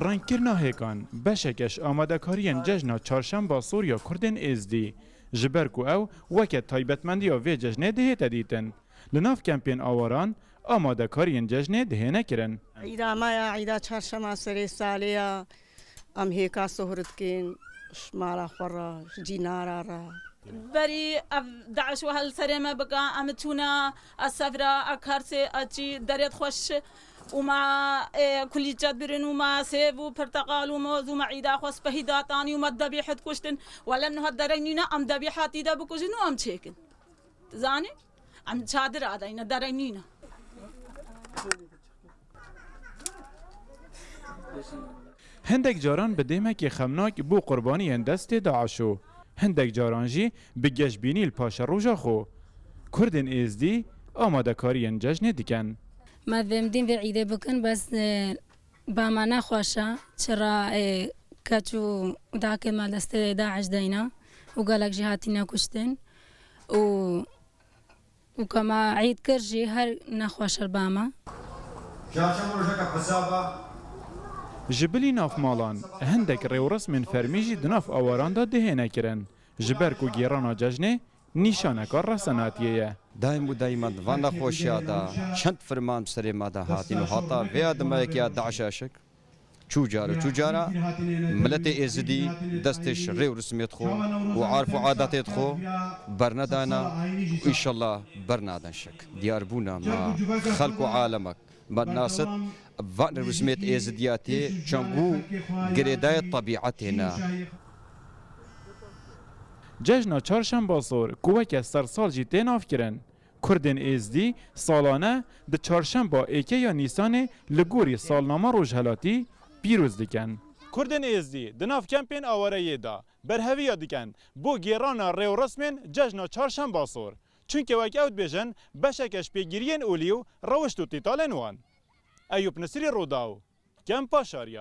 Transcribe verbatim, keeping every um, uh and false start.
Rengkirina hêkan beşeke ji amadekariyên cejna Çarşemba Sor ya Kurdên Êzdî, ji ber ku ew weke taybetmendiya vê cejnê dihête dîtin. Li nav kempên awaran amadekariyên cejnê dihêne kirin. Îda me ya, îda çarşema serê salê ya, em hêka sohr dikin, ji mala xwe re, ji cînara re. Berî ev DAIŞ we li serê me bika, em çûne Esevra, Akarsê, Açî, derê xweş û me, e, kulîçe birin û me sêv û pirteqal û moz û me îda xwe spehî datanî û me debîh dikuştin. Wele niha derek nîne, em debîha tî de bikujin û em çêkin. Zanî? Em çadir adayne, derek nîne. Hindek caran bi dêmekê xemnak bû qurbaniyên destê DAIŞo. Hindek caran jî bi geşbînî li paşeroja xwe. Kurdên Êzdî amadekariyên cejnê dikin. Me vêmdîn vê îdê bikin, bes, e, ba me nexweş e, çira, e, keç û dakê me destê DAIŞ deyne û gelek jî hatine kuştin û û ka me îd kir jî her nexweş ir ba me. Çarşema rojeka hesaba. Ji bilî nav malan, hindek rêwresmên fermî jî di nav awaran de dihêne kirin. Ji ber ku gêrana cejnê nîşaneka resenatiyê ye. Daîm û daîman di van nexweşiya de çend firman bi serê me de hatin û heta vê ya dimeyekiya DAIŞa şik. Çû cara, çû cara miletê Êzidî destê ji rê û rismê xwe û arf û adatê xwe bernedana û înşallah bernaden şik. Diyarbûna me xelk û alemek me nasit van rê û rismêt Êzidiyatê çengû girêdayê tebîetê ne. Cejna Çarşemba Sor ku weke sersal jî tê navkirin. Kurdên Êzdî salane di çarşemba êkê ya Nîsanê li gorî salnama rojhelatî pîroz dikin. Kurdên Êzdî di nav kempên awareyê de berheviya dikin bo gêrana rê û resmên cejna Çarşemba Sor. Çunke wek ew dibêjin beşeke ji pêgiriyên olî û rewişt û tîtalên wan. Eyûp Nisirî, Rûdaw, Kempa Şariya.